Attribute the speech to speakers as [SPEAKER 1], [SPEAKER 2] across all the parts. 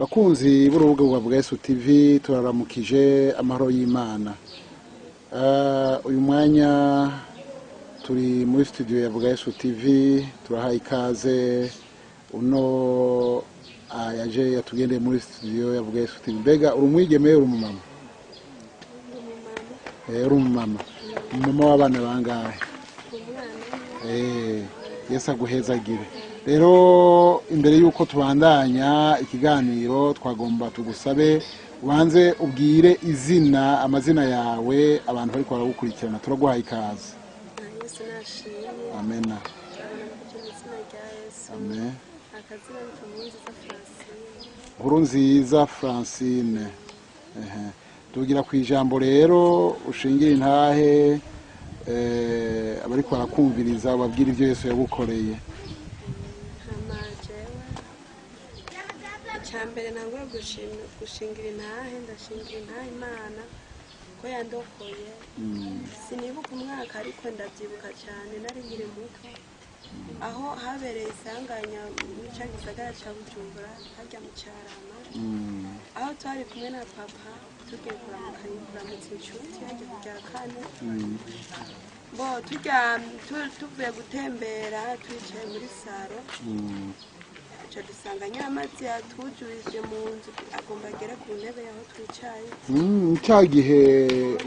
[SPEAKER 1] Bakunzi b'urubuga rwa Vuga Yesu TV, turaramukije, amahoro y'Imana. Uyu mwanya turi muri studio ya Vuga Yesu TV, turahaye ikaze uno yaje yatugendeye muri studio ya Vuga Yesu TV. Mbega uri umwigeme, uri umumama? Uri umumama, umumama w'abana bangahe? Yesu aguhezagire. Rero imbere y'uko tubandanya ikiganiro, twagomba tugusabe ubanze ubwire izina, amazina yawe, abantu bariko baragukurikirana. Turaguhaye ikaze.
[SPEAKER 2] Yesu nashimwe.
[SPEAKER 1] Amena.
[SPEAKER 2] Turabona ko mu izina rya Yesu.
[SPEAKER 1] Amen.
[SPEAKER 2] Akazina ni Nkurunziza Francine.
[SPEAKER 1] Nkuru nziza Francine. Ehe. Tugira ku ijambo rero, ushingira intahe abariko barakumviriza, ubabwire ibyo Yesu yagukoreye.
[SPEAKER 2] Hama jewe icya mbere nangura gushingira intahe, ndashingira intahe Imana ko yandokoye. Sinibuka umwaka, ariko ndabyibuka cyane, nari nkiri muto, aho habereye isanganya muri ca gisagara ca Bujumbura, harya mu Carama, aho twari kumwe na papa tugiye kuramukanya, kuramutsa inshuti harya ku rya kane. Bo tuvuye gutembera, twicaye muri salon, duca dusanga nyamazi yatujurije mu nzu, agomba agere ku ntebe yaho twicaye.
[SPEAKER 1] Cya gihe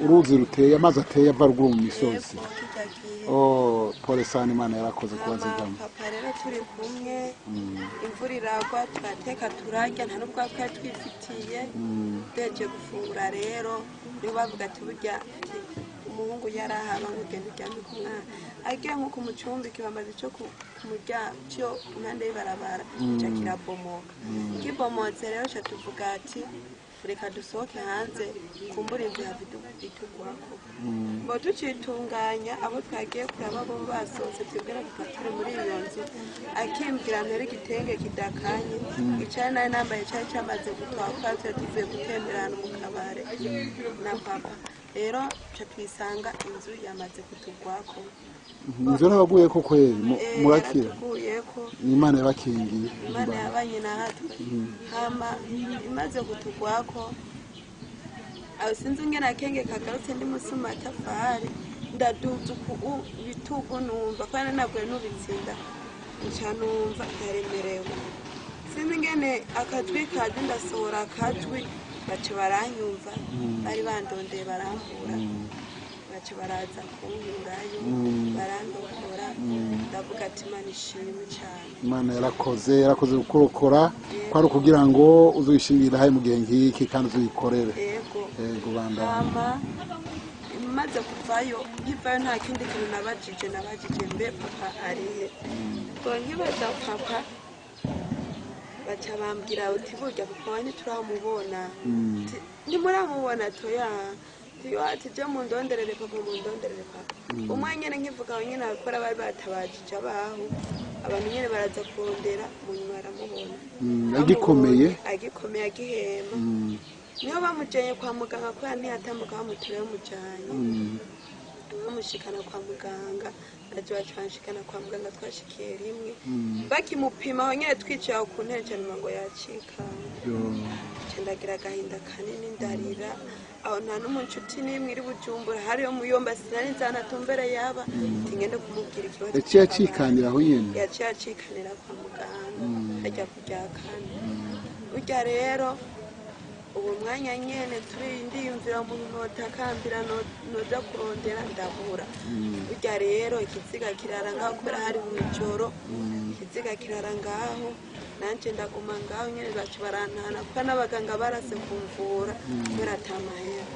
[SPEAKER 1] uruzi ruteye, amazi ateye ava ruguru mu misozi?
[SPEAKER 2] Yego, kirya gihe.
[SPEAKER 1] Oh, pole sana, Imana yarakoze
[SPEAKER 2] Hama
[SPEAKER 1] kubazigama.
[SPEAKER 2] papa rero turi kumwe, imvura iragwa, turateka turarya, nta n'ubwo twari twifitiye. Duhejeje gufungura rero, niho bavuga ati burya ati umuhungu yarahaba ngo ugende uryame ku mwana, agiye nko ku mucumbiki bamaze icyo ku muryango cyo impande y'ibarabara, ca kirabomoka. Kibomotse rero, ca tuvuga ati reka dusohoke hanze, kumbura inzu hava itugwako. Ngo tucitunganya, abo twagiye kuraba bo basohotse, twebwe na papa turi muri iyo nzu, akimbwira mpere igitenge kidakanye, icari nari nambaye cari camaze gutwara, twari tuvuye gutembera ahantu mu kabare na papa. Rero ca twisanga inzu yamaze kutugwako.
[SPEAKER 1] Inzu yarabaguye ko kweri murakira?
[SPEAKER 2] Yaratuguyeko.
[SPEAKER 1] Ni Imana yabakingiye.
[SPEAKER 2] Imana yabanye na hatwe. Hama imaze kutugwako, aho sinzi ingene akenge kagarutse, ndi munsi mu matafari, ndaduza uku bitugu, numva kandi naguye nubitsinda, nca numva ndaremerewe. Sinzi ingene akajwi kaje, ndasohora akajwi, baca baranyumva. Bari bandondeye barambura, baca baraza kunkurayo, barandokora. Ndavuga ati Imana ishimwe cyane.
[SPEAKER 1] Imana yarakoze, yarakoze kukurokora, kwari ukugira ngo uzuyishingire hayi mu gihe nk'iki kandi uzuyikorere.
[SPEAKER 2] Yego.
[SPEAKER 1] Yego, bandana.
[SPEAKER 2] Hama maze kuvayo, nkivayo nta kindi kintu nabajije, nabajije mbe papa arihe? Ngo nkibaza papa, baca bambwira uti burya papa wanyu turamubona. Ntimuramubona toya. Ati je mundonderere papa, mundonderere papa. Umwe nyene nkivuga aho nyene abakora bari batabajije abaho, abantu nyene baraza kurondera, mu nyuma baramubona.
[SPEAKER 1] Agikomeye?
[SPEAKER 2] Agikomeye, agihema. Niho bamujanye kwa muganga, kubera ntiyatambuka, bamutuye bamujanye, bamushikana kwa muganga. Naje baca banshikana kwa muganga, twashikiye rimwe. Bakimupima aho nyene twicaye aho ku ntebe cane, ngo yacikanga.
[SPEAKER 1] Yo.
[SPEAKER 2] Nca ndagira agahinda kanini, ndarira aho. Nta n'umuncuti n'imwe iri Bujumbura hariyo muyomba, sinari nzanatumbere yaba tingende kumubwira ikibazo.
[SPEAKER 1] Yaciye acikanira aho nyene?
[SPEAKER 2] Yaciye acikanira kwa muganga ajya kurya kane. Burya rero uwo mwanya nyene turi, ndiyumvira umuntu notakambira, noja kurondera, ndabura. Burya rero ikiziga kirara ngaho, kubera hari mw'ijoro, ikiziga kirara ngaho, nanje ndaguma ngaho nyene. Baca barantana kuko n'abaganga barase kumvura kubera ata mahera.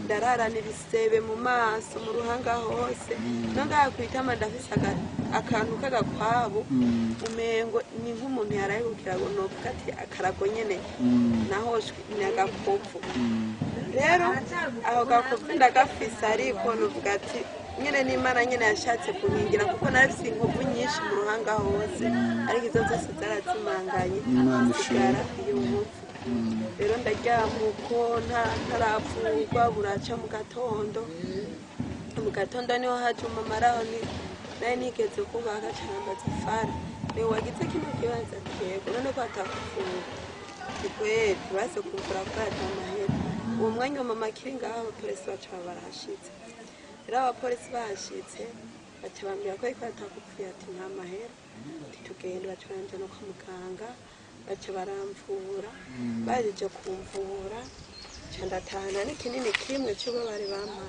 [SPEAKER 2] Ndararana ibisebe mu maso, mu ruhanga hose, no ngaha kwitama ndafise akantu k'agakwabu, umengo ni nk'umuntu yaraye ku kirago, novuga ati akarago nyene, naho ni agakovu. Rero ako gakovu ndagafise, ariko novuga ati nyene n'Imana nyene yashatse kunkingira, kuko narafise inkovu nyinshi mu ruhanga hose, ariko izo zose zarazimanganye.
[SPEAKER 1] Imana ishimwe.
[SPEAKER 2] Hasigara iyo nkovu. Rero ndaryama uko ntaravurwa, buraca mu gatondo. Mu gatondo niho haje umumaraho ni nari nigeze kubaka, canambaza fara ni wagize kino kibanza. Ati yego. None ko atakuvura? Kweli base kumvura ko amahera. Uwo mwanya mama akiri ngaho, abapolisi baca barahashitse. Rero abapolisi bahashitse baca bambwira ko ariko atakupfuye, ati nta mahera, ati tugende. Baca baranjana kwa muganga, baca baramvura. Bahejeje kumvura nca ndatahana n'ikinini kimwe c'ububabare bampaye.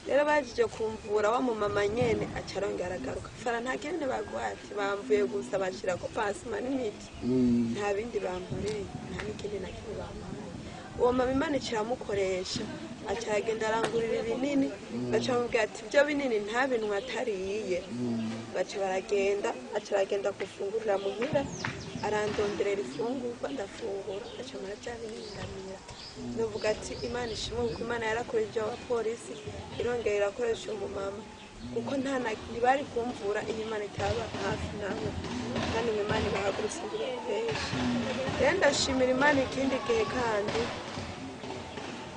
[SPEAKER 2] Rero bahejeje kumvura, wa mumama nyene aca arongera aragaruka: "Fara, nta kinini baguhaye?" Ati bamvuye gusa, bashirako pansement n'imiti, nta bindi bankoreye, nta n'ikindi na kimwe bampaye. Uwo mama Imana iciramukoresha, aca aragenda arangurira ibinini. Baca bamubwira ati ibyo binini ntabinwa atariye. Baca baragenda, aca aragenda gufungurira muhira, arandonderera ifungurwa, ndafungura, aca mara bya binini ndamira. Nuvuga ati Imana ishimwe, kuko Imana yarakoresheje abapolisi, irongera irakoresha umumama, kuko nta na ntibari kumvura iyo Imana itaba hafi nabo. Kandi ngo Imana ibahagurutse ngo ibakoreshe. Rero ndashimira Imana. Ikindi gihe kandi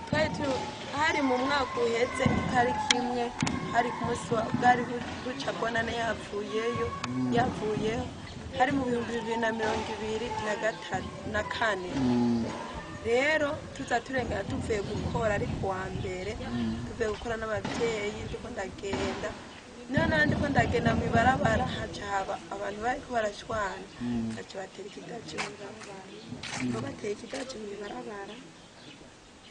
[SPEAKER 2] twari turi, hari mu mwaka uheze, itariki 1, hari ku munsi wa bwari buca bonane yavuyeyo, yavuyeho, hari mu 2023 na kane. Rero tuza turengana tuvuye gukora, ariko wa mbere tuvuye gukora n'ababyeyi, ndiko ndagenda, noneho ndiko ndagenda mu ibarabara, haca haba abantu bariko barashwana, baca batera ikidaji mu ibarabara. Ngo bateye ikidaji mu ibarabara,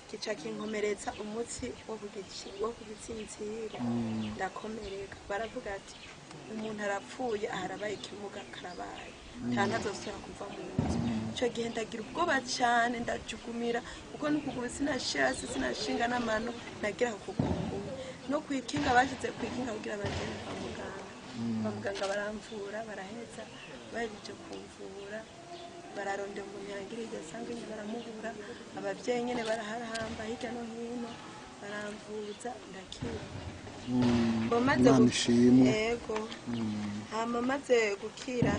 [SPEAKER 2] kica kinkomeretsa umutsi wo ku gitsintsiro, ndakomereka. Baravuga ati umuntu arapfuye, aharabaye ikimuga karabaye, nta ntazosubira kuva mu nzu. Ico gihe ndagira ubwoba cane, ndajugumira, kuko n'ukuguru sinashira hasi, sinashinga n'amano, nagira ukuguru kumwe no kwikinga. Bashize kwikinga kugira bagende kwa muganga. Kwa muganga baramvura, baraheza. Bahejeje kumvura, bararondera umuntu yangira iryo sanganya, baramubura. Abavyeyi nyene baraharahamba hirya no hino, baramvuza, ndakira. Ngo maze
[SPEAKER 1] Imana ishimwe.
[SPEAKER 2] Yego. Hama maze gukira,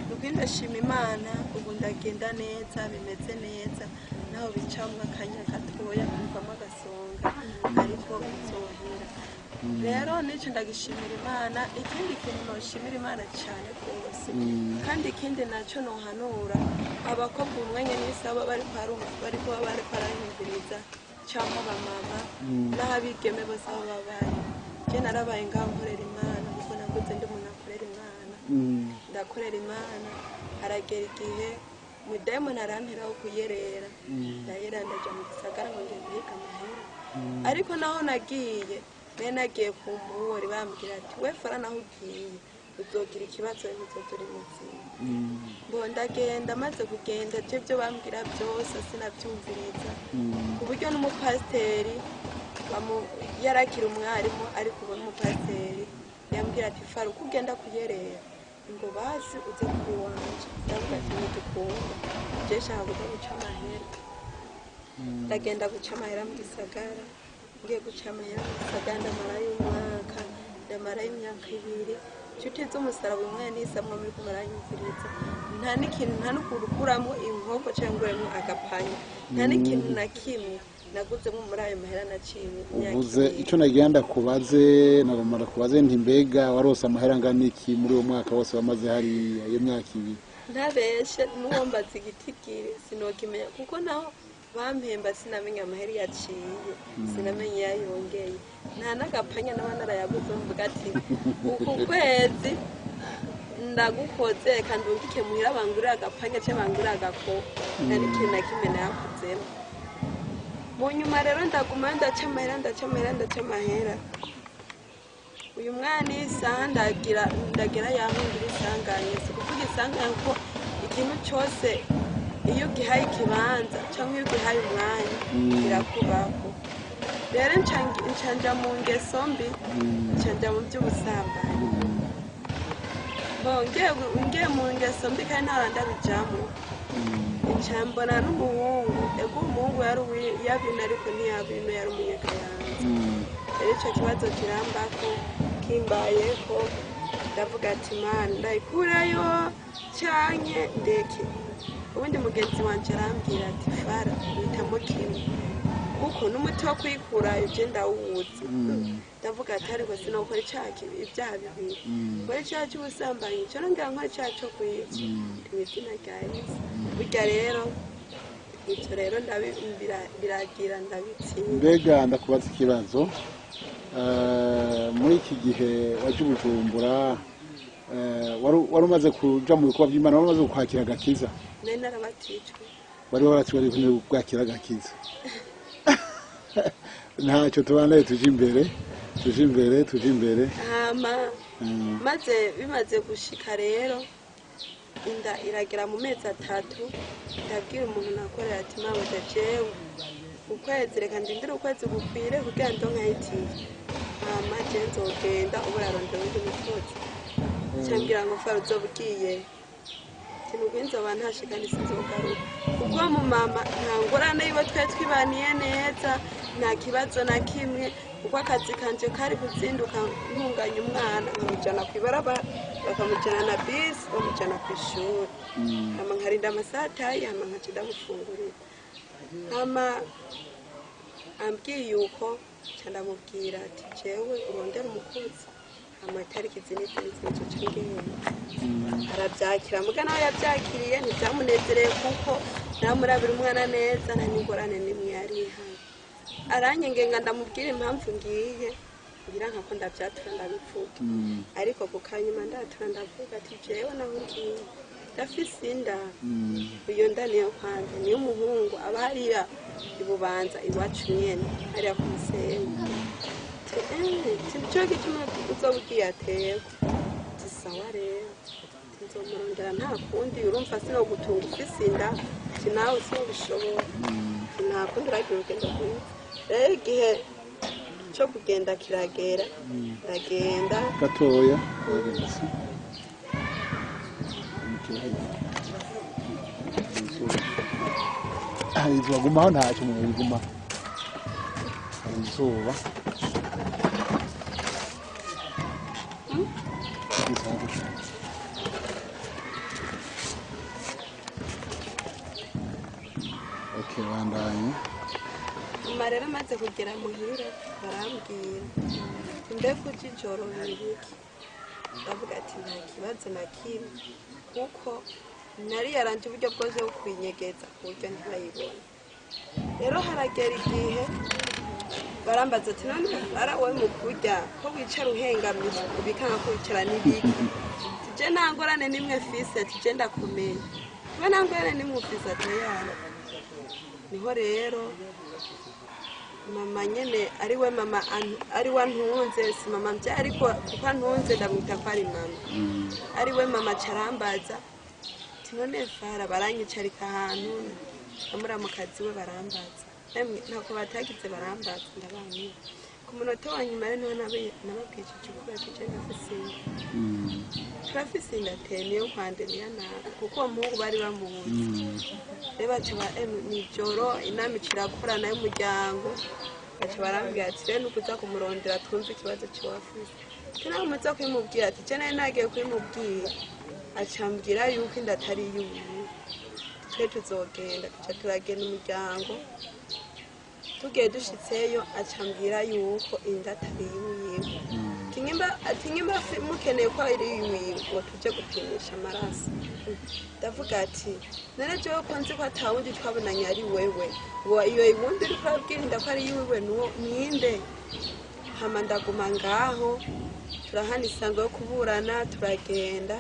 [SPEAKER 2] nubwo ndashima Imana, ubu ndagenda neza, bimeze neza, naho bicamwo akanya gatoya kumvamo agasonga, ariko bizohera. Rero nico ndagishimira Imana. Ikindi kintu noshimira Imana cyane rwose, kandi ikindi naco nohanura abakobwa umwanya n'isaba bariko bariko baranyumviriza, cyangwa abamama n'abigeme bose aho babaye, je narabaye ngaho nkorera Imana, kuko nakuze ndi umuntu akorera Imana. Ndakorera Imana, haragera igihe mudayimoni aramperaho kuyerera, ndayerera, ndaja mu gisagara ngo ngiye guhiga amahera. Ariko naho nagiye, nari nagiye ku mburi, bambwira ati we Fara, naho ugiye uzogira ikibazo, ntuzoza uri muzima. Ngo ndagenda, maze kugenda je byo bambwira byose sinabyumviriza, ku buryo n'umupasiteri yarakira umwarimu, ariko ubu n'umupasiteri yambwira ati Fara, uko ugenda kuyerera, ngo basi uze kuri wanje. Ndavuga ati ntigikunda, je nshaka kuja guca amahera. Ndagenda guca amahera mu gisagara. Ngiye guca amahera mu gisagara, ndamarayo umwaka, ndamarayo imyaka 2. Inshuti z'umusaraba, umwana nisamwa muri kumuranyumviriza, nta n'ikintu, nta n'ukurukuramo inkoko cyangwa nguremo agapanya, nta n'ikintu na kimwe naguzemo muri ayo mahera naciye imyaka
[SPEAKER 1] Uvuze
[SPEAKER 2] 2.
[SPEAKER 1] Icyo nagira ndakubaze, nagomba ndakubaze nti mbega warose amahera angana iki muri uwo mwaka wose wamaze hariya, iyo myaka 2?
[SPEAKER 2] Ntabeshe, n'uwombaza igitigiri sinokimenya, kuko naho bampemba sinamenya amahera yaciye, sinamenya iyo yongeye, nta n'agapanya naba narayaguze mvuga ati uku kwezi ndagukoze, reka ndungike muhira bangurire agapanya cyangwa bangurire agakoko. Nta n'ikintu na kimwe nayakuzemo. Mu nyuma rero ndaguma ndaca amahera, ndaca amahera, ndaca amahera. Uyu mwana isaha ndagira ndagera yahungira isanganya. Si ukuvuga isanganya, kuko ikintu cyose iyo ugihaye ikibanza cyangwa iyo ugihaye umwanya birakubaho. Rero nca mu ngeso mbi, nca mu by'ubusambanyi. Bo ngiye mu ngeso mbi kandi ntahora ndabijamo, nca mbona n'umuhungu. Ego, umuhungu yari yabino, ariko ntiyabino, yari umunyakayanza. Rero icyo kibazo kirambako, kimbayeko, ndavuga ati Mana, ndayikurayo canke ndeke? Ubundi mugenzi wanje arambwira ati Fara, uhitamo kimwe. Kuko n'umuti wo kuyikurayo je ndawuzi. Ndavuga ati ariko sinokora icaha ibyaha bibiri, nkora icaha c'ubusambanyi co nongera nkora icaha co kwica mw'izina rya Yesu. Burya rero ivyo rero biragira ndabitsinda.
[SPEAKER 1] Mbega ndakubaza ikibazo. Muri iki gihe waje i Bujumbura, wari umaze kuja mu bikorwa by'Imana, wari umaze kwakira agakiza?
[SPEAKER 2] Nari narabatijwe.
[SPEAKER 1] Wari waratse, wari kwakira agakiza. Ntacyo, tubanaye, tuje imbere, tuje imbere, tuje imbere.
[SPEAKER 2] Hama maze bimaze gushika rero, inda iragera mu mezi 3, ndabwira umuntu nakorera ati: "Mabuja, jewe ukwezi, reka ndindire ukwezi gukwire kugira ndonke ayitiye, hama je nzogenda, ubu urarondera uwundi mukozi." Cambwira ngo: "Fara, uzoba ugiye?" Ati: "Nubwo nzoba ntashe kandi sinzogaruka." Kuko uwo mumama nta ngorane yiwe, twari twibaniye neza, nta kibazo na kimwe, kuko akazi kanje kari kuzinduka ntunganya umwana, nkamujana kw'ibarabara, bakamujana na bisi, bamujana ku ishuri, hama nkarinda amasaha atayi, hama nkaca ndamufungurira. Hama ambwiye uko, nca ndamubwira ati: "Jewe urondera umukozi, hama itariki izi n'izi n'izi nzoca ngenda." Arabyakira, muga nawe yabyakiriye ntibyamunezereye, kuko namurabira umwana neza, nta n'ingorane n'imwe yari ihari. Aranyengenga ndamubwira impamvu ngiye, ngira nkako ndabyatura ndabivuga, ariko ku kanyuma ndatura ndavuga ati: "Jewe naho ngiye ndafise inda. Iyo nda niyo kwanje, niyo umuhungu aba hariya ibubanza iwacu nyene, hariya ku musenyi." Ati: "Nico gituma uzoba ugiye?" Aterwa ati: "Sawa rero." Ati: "Nzomurondera, nta kundi, urumva sinogutunga ufise inda." Ati: "Nawe sinobishobora." Ati: "Nta kundi, uragira urugendo rwiza." Rero igihe cyo kugenda kiragera, ndagenda.
[SPEAKER 1] Gatoya. Hari izuba, gumaho, ntacyo umuntu bigumaho, hari izuba. Okay, bandanye.
[SPEAKER 2] Nyuma rero amaze kugera muhira, barambwira: "Mbega uje ijoro bibiki?" Ndavuga ati: "Nta kibazo na kimwe," kuko nari yaranje uburyo bwose bwo kuyinyegeza ku buryo ntibayibone. Rero haragera igihe barambaza ati: "None ara wowe mu kurya ko wicara uhengamye, ubikanga ko wicara n'ibiki?" Tije nta ngorane n'imwe fise, tije ndakomeye, we nta ngorane n'imwe ufise. Ati: "Yana." Niho rero mama nyene, ari we mama ari we antunze, si mama mvyaye, ariko kuko antunze ndamwita ko ari mama, ari we mama, carambaza ati: "None Fara?" Baranyicarika ahantu na muramukazi we, barambaza. Emwe, ntako batagize, barambaza, ndabamira. Ku munota wa nyuma rero niho nababwishije ukuri ati: "Je ndafise inda, turafise inda." Ateye niyo kwande niyo nabi, kuko uwo muhungu bari bamuzi. Rero baca ba emwe, mw'ijoro inama icirakorana y'umuryango, baca barambwira ati: "Rero nukuza kumurondera twumve ikibazo ciwafise." Ati: "Nawe muza kubimubwira?" Ati: "Je nari nagiye kubimubwira, acambwira yuko inda atari iy'uwiwe, twe tuzogenda." Tuca turagenda umuryango, tugiye dushitseyo acambwira yuko inda atari iy'uwiwe. Ati: "Nyimba mukeneye ko ari iy'uwiwe, ngo tuje gupimisha amaraso." Ndavuga ati: "None jewe ko nzi ko atawundi twabonanye ari wewe, ngo iyo wundi uriko urabwira inda ko ari iy'uwiwe ninde?" Hama ndaguma ngaho, turahana isango yo kuburana, turagenda.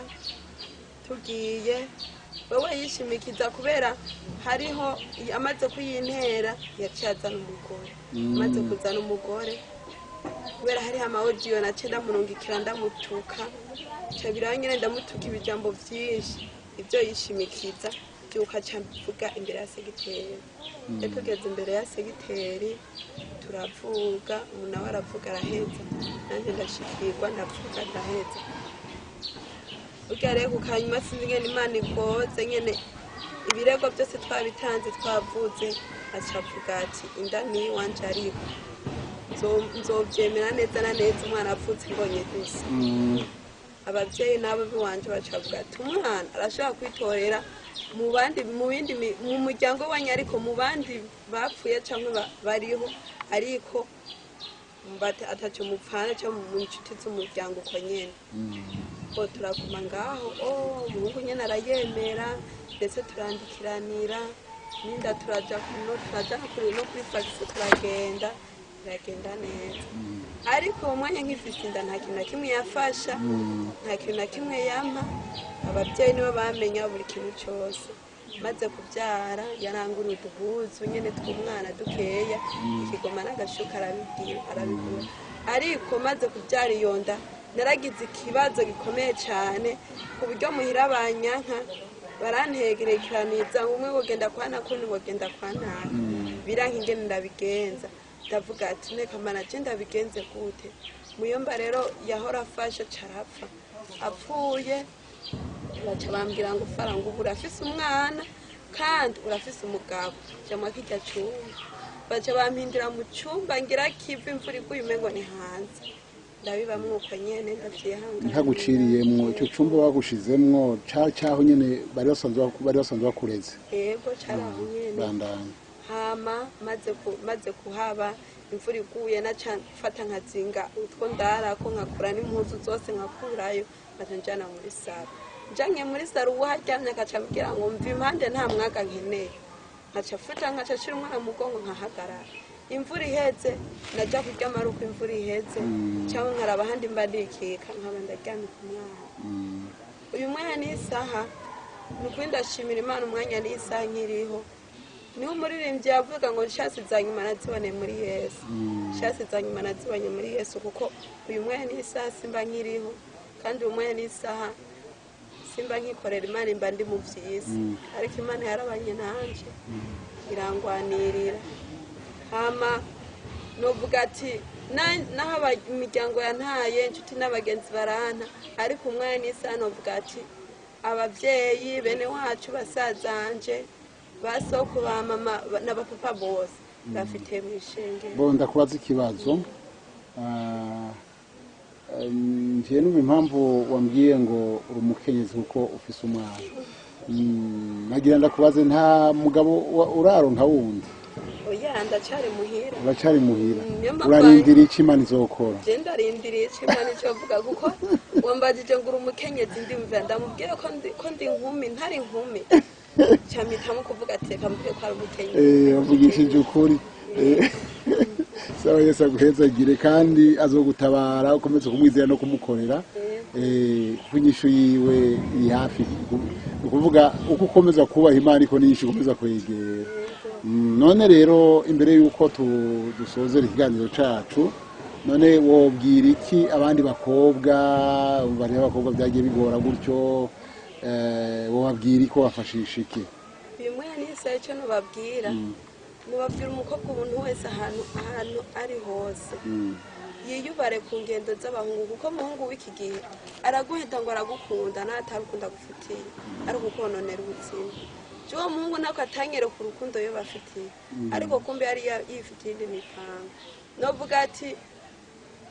[SPEAKER 2] Tugiye, wewe yishimikiza kubera hariho amaze kuyintera, yaciye azana umugore. Amaze kuzana umugore, kubera hariho ama audio naciye ndamurungikira, ndamutuka, ca biranyene, ndamutuka ibijambo vyinshi, ivyo yishimikiza byuko aca mvuga imbere ya segiteri. Iyo tugeze imbere ya segiteri turavuga, umuntu nawe aravuga araheza, nanjye ndashikirwa ndavuga ndaheza. Burya rero ku kanyuma, sinzi ingene Imana ikoze nyene, ibirego byose twabitanze, twavuze, aca avuga ati: "Inda ni iwanje, ariko nzovyemera neza na neza umwana avutse mbonye gusa." Ababyeyi nabo biwanje baca bavuga ati umwana arashobora kwitorera mu bandi, mu bindi mu muryango wanyu, ariko mu bandi bapfuye cyangwa bariho, ariko ataco mupfana cyangwa mu nshuti z'umuryango uko nyene. Bo turaguma ngaho. Oh, umuhungu nyene arayemera, ndetse turandikiranira ninda, turaja no turaja no kuri fagisi, turagenda, biragenda neza. Ariko uwo mwanya nkifise inda, nta kintu na kimwe yafasha, nta kintu na kimwe yampa. Ababyeyi nibo bamenya buri kintu cyose. Maze kubyara, yarangura uduhuzu nyene tw'umwana dukeya, ikigoma n'agashuka, arabibwira, arabigura. Ariko maze kubyara iyo nda, naragize ikibazo gikomeye cyane, ku buryo muhira banyanka, barantegerekeraniza ngo umwe wogenda kwa nakundi, wogenda kwa naka. Biranka ingene ndabigenza. Ndavuga ati neka mana, je ndabigenze gute? Muyomba rero yahora afasha carapfa. Apfuye, baca bambwira ngo fara, ngo ubu urafise umwana kandi urafise umugabo, jamwa kirya cumba. Baca bampindura mu cumba ngira kiva imvura iguye umengo ni hanze. Ndabibamwo uko nyene, ndavyihangana.
[SPEAKER 1] Ntaguciriyemwo, icyo cumba bagushizemwo caho nyene bari basanzwe bakureze?
[SPEAKER 2] Yego, cari aho nyene.
[SPEAKER 1] Bandanya.
[SPEAKER 2] Hama maze kuhaba, imvura iguye naca mfata nkazinga utwo ndarako, nkakura n'impuzu zose nkakurayo, nkaca njana muri salon. Njanye muri salon, uwo haryamye akaca ambwira ngo mva impande, nta mwaga nkeneye. Nkaca futa, nkaca nshira umwana mu mugongo, nkahagarara. Imvura iheze naja kuryama ari uko imvura iheze, cyangwa nkaraba ahandi mba ndikika, nkaba ndaryamye ku mwana. Uyu mwanya n'isaha, ni ukuri ndashimira Imana, umwanya n'isaha nkiriho. Niho umuririmbyi yavuga ngo nshasi za nyuma naziboneye muri Yesu, nshasi za nyuma nazibonye muri Yesu, kuko uyu mwanya n'isaha simba nkiriho, kandi uyu mwanya n'isaha simba nkikorera Imana, imba ndi mu byiza. Ariko Imana yarabanye nanje, irangwanirira. Hama novuga ati naho imiryango yantaye, inshuti n'abagenzi baranta, ariko umwanya n'isaha novuga ati ababyeyi, bene wacu, basazanje, basoko, ba mama n'abapapa bose bafite mu ishengero.
[SPEAKER 1] Bo ndakubaza ikibazo. Ngiye numva impamvu wambwiye ngo uri umukenyezi kuko ufise umwana. Nagira ndakubaze, nta mugabo uraronka wundi?
[SPEAKER 2] Oya, ndacari muhira.
[SPEAKER 1] Uracari muhira?
[SPEAKER 2] Niyo mpamvu.
[SPEAKER 1] Urarindira icyo Imana izokora?
[SPEAKER 2] Je ndarindiriye ico Imana icovuga, kuko wambajije ngo uri umukenyezi, ndimvira ndamubwire ko ndi inkumi, ntari inkumi, campitamo kuvuga ati reka mvuge ko ari umukenyezi.
[SPEAKER 1] Wavugishije ukuri. Sawa, Yesu aguhezagire kandi azogutabara, ukomeze kumwizera no kumukorera. Kuko inyishu yiwe iri hafi. Ni ukuvuga uko ukomeza kubaha Imana, iko n'inyishu ikomeza kwegera. None rero imbere y'uko dusozera ikiganiro cacu, none wobwira iki abandi bakobwa bariho, abakobwa byagiye bigora gutyo? Wobabwira iki, wafashisha iki?
[SPEAKER 2] Uyu mwanya n'isaha, icyo nubabwira, nubabwira umukobwa ubuntu wese, ahantu ari hose, yiyubare ku ngendo z'abahungu, kuko umuhungu w'iki gihe araguhita ngo aragukunda, n'atarukunda agufitiye ariko ukononera ubuzima. Uwo muhungu nako atanyereka urukundo yo bafitiye, ariko kumbe yari yifitiye indi mipango. Novuga ati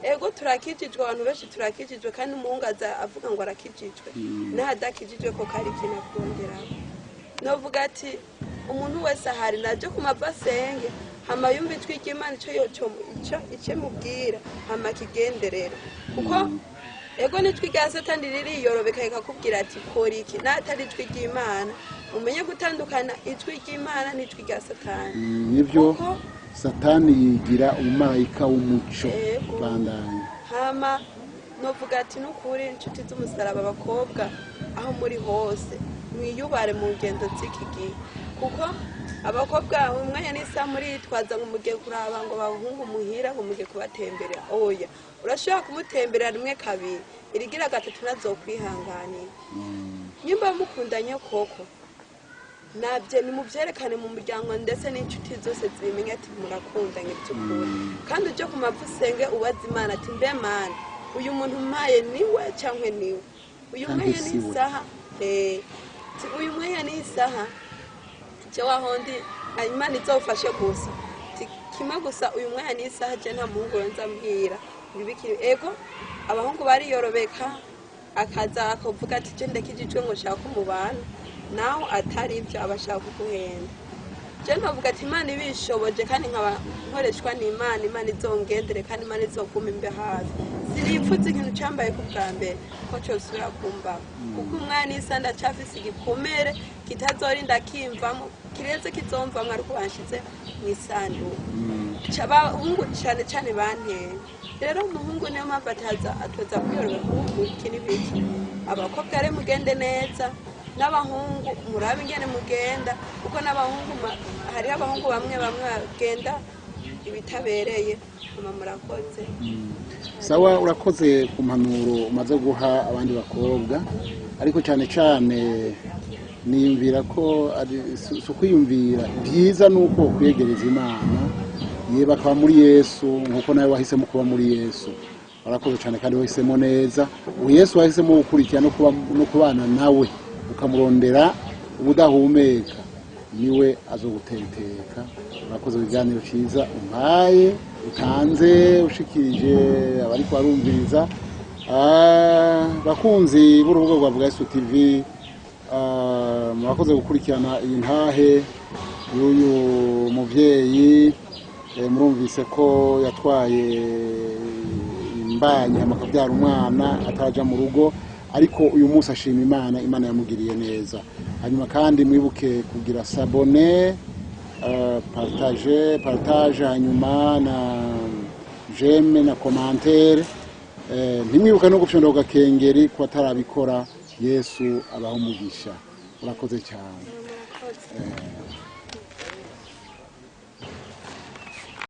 [SPEAKER 2] ego, turakijijwe, abantu benshi turakijijwe, kandi umuhungu aza avuga ngo arakijijwe, naho adakijijwe koko hari ikintu akongeraho. Novuga ati umuntu wese ahari naje ku mavi asenge, hama yumva ijwi ry'Imana ico ico imubwira, hama akigenderera, kuko ego n'ijwi rya Satani ririyorobeka rikakubwira ati kora iki, n'atari ijwi ry'Imana. Umenye gutandukana ijwi ry'Imana n'ijwi rya Satani.
[SPEAKER 1] Nibyo.
[SPEAKER 2] Kuko
[SPEAKER 1] Satani yigira umumarayika w'umuco.
[SPEAKER 2] Yego.
[SPEAKER 1] Bandanya.
[SPEAKER 2] Hama novuga ati n'ukuri, inshuti z'umusaraba, abakobwa aho muri hose, mwiyubare mu ngendo z'iki gihe, kuko abakobwa umwanya n'isaha muritwaza ngo mugiye kuraba ngo bahungu muhira, ngo mugiye kubatemberera. Oya, urashobora kumutemberera rimwe, kabiri, irigira gatatu nazokwihanganira. Nimba mukundanye koko, nabyo nimubyerekane mu muryango, ndetse n'inshuti zose zibimenye ati murakundanye by'ukuri. Kandi ujye ku mavi usenge, ubaze Imana ati mbe Mana, uyu muntu mpaye niwe cyangwa niwe uyu
[SPEAKER 1] Canke
[SPEAKER 2] mwanya
[SPEAKER 1] siwe.
[SPEAKER 2] N'isaha uyu mwanya n'isaha je wahondi, Imana izofashe gusa. Ti kimwe gusa, uyu mwanya n'isaha je nta muhungu yonza ambwira ngo ibikiri. Ego, abahungu bariyorobeka. Akaza akavuga ati je ndakijijwe, ngo nshaka umubana nawe, atari ibyo, aba ashaka kuguhenda. Je nkavuga ati Imana ibishoboje kandi nkaba nkoreshwa n'Imana, Imana izongendere kandi Imana izoguma imbe hafi. Sinipfuza ikintu cambaye ku bwa mbere ko cosubira kumbaho, kuko umwana isa ndacafise igikomere kitazorinda kimvamo, kireze kizomvamwo ariko banshize mu isanduku. Abahungu cane cane banteye. Rero umuhungu niyo mpamvu ataza atoza kwiyorobeka kuvuga iki n'ibiki. Abakobwa rero mugende neza, n'abahungu murabe ingene mugenda, kuko n'abahungu hariho abahungu bamwe bamwe bagenda ibitabereye. Mama, murakoze.
[SPEAKER 1] Sawa, urakoze ku mpanuro umaze guha abandi bakobwa, ariko cyane cyane niyumvira ko si ukwiyumvira byiza, ni uko kwiyegereza Imana ye, bakaba muri Yesu nk'uko nawe wahisemo kuba muri Yesu. Warakoze cyane kandi wahisemo neza. Ubu Yesu wahisemo gukurikira no kuba no kubana nawe, ukamurondera ubudahumeka, niwe azogutera iteka. Urakoze ibiganiro cyiza umpaye, utanze, ushikirije abariko barumviriza. Bakunzi b'urubuga rwa Vuga Yesu TV, murakoze gukurikirana iyi ntahe y'uyu muvyeyi. Murumvise ko yatwaye imbanyi akabyara umwana ataraja mu rugo, ariko uyu munsi ashima Imana, Imana yamugiriye neza. Hanyuma kandi mwibuke kugira s'abonner, partage, partage, hanyuma na j'aime na commentaire. Ntimwibuke no gufyonda ku gakengeri ku batarabikora. Yesu abaho umugisha. Urakoze cyane.
[SPEAKER 2] Murakoze.